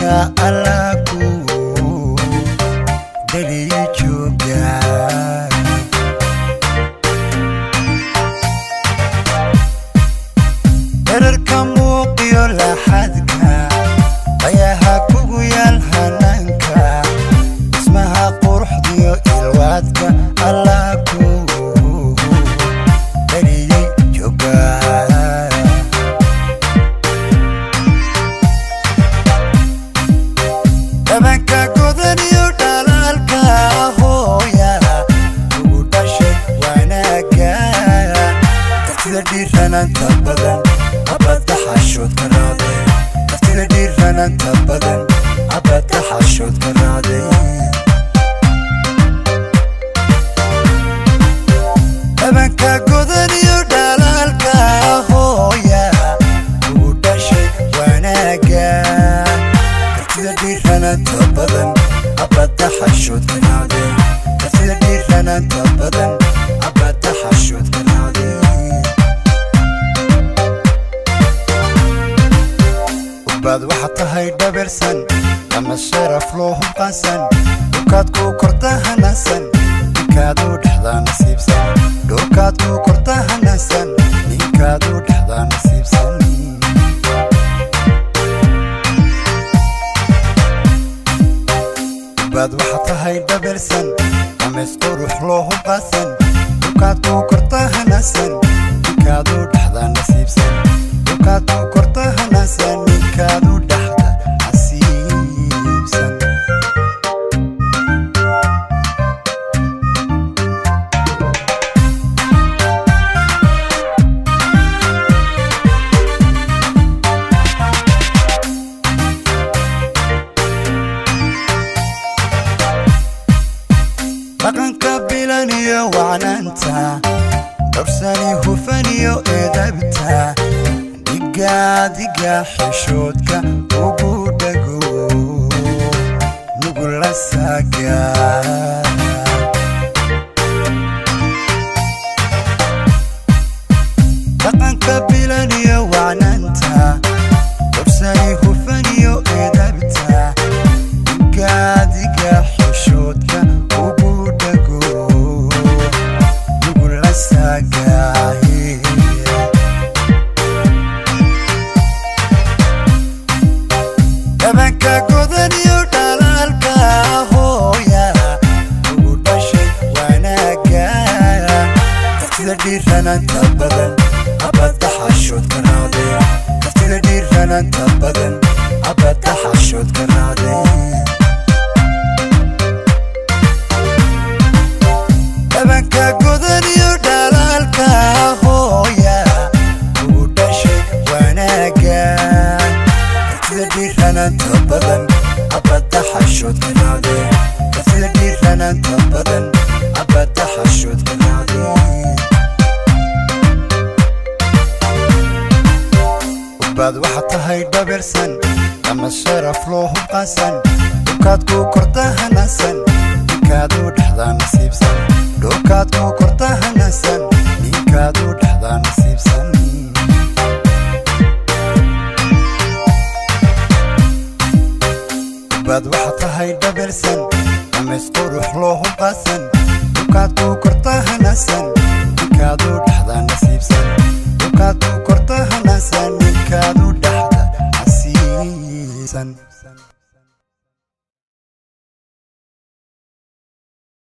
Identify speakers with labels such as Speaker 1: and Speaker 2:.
Speaker 1: Ilwaadka alla ku dhaliyo jooga. Dherarka muuqiyo laxadka, qayaha kugu yaal hanaanka, dhismaha quruxdiyo ilwaadka alla ku dhaliyey jooga. Dhabanka godan iyo dhalaalka hooya ugu dhashay wanaaga, kartida dhiiranaanta badan abadda xashoodka raacday, kartida dhiiranaanta badan abadda xashoodka raacday. Dhabanka godan iyo dhalaalka hooya ugu dhashay wanaaga, kartida dhiiranaanta badan abadda xashoodka raacday, kartida dhiiranaanta badan abadda xashoodka raacday. Baad waxaad tahay dhabeersan ama sharaf loo hubqaansan, dhulkaad ku korta hanaansan, ninkaadu dhexdaa nasiibsan, dhulkaad ku korta hanaansan, ninkaadu dhexdaa nasiibsan. Baad waxaad tahay dhabeersan amees qurux loo hubqaansan, dhulkaad ku korta hanaansan, ninkaadu dhexdaa nasiibsan, dhulkaad ku korta hanaansan, ninkaadu dhexda nasiibsan. Dhaqanka bilan iyo wacnaanta, dhowrsani hufan iyo edabta, dhigaadiga xishoodka ugu dhago nugula saaga. Dhaqanka bilan iyo wacnaanta, dhowrsani hufan iyo edabta, dhigaadiga xishoodka ugu dhago nugula saagaaye. Dhabanka godan iyo dhalaalka hooya ugu dhashay wanaaga, kartida dhiiranaanta badan abadda xashoodka raacday, kartida dhiiranaanta badan abadda xashoodka raacday. Dhabanka godan iyo dhalaalka hooya ugu dhashay wanaaga, kartida dhiiranaanta badan abadda xashoodka raacday, kartida dhiiranaanta badan abadda xashoodka raacday. Baad waxaad tahay dhabeersan ama sharaf loo hubqaansan, dhulkaad ku korta hanaansan, ninkaadu dhexdaa nasiibsan, dhulkaad ku korta hanaansan, ninkaadu dhexdaa nasiibsan. Baad waxaad tahay dhabeersan amees qurux loo hubqaansan, dhulkaad ku korta hanaansan, ninkaadu dhexdaa nasiibsan, dhulkaad ku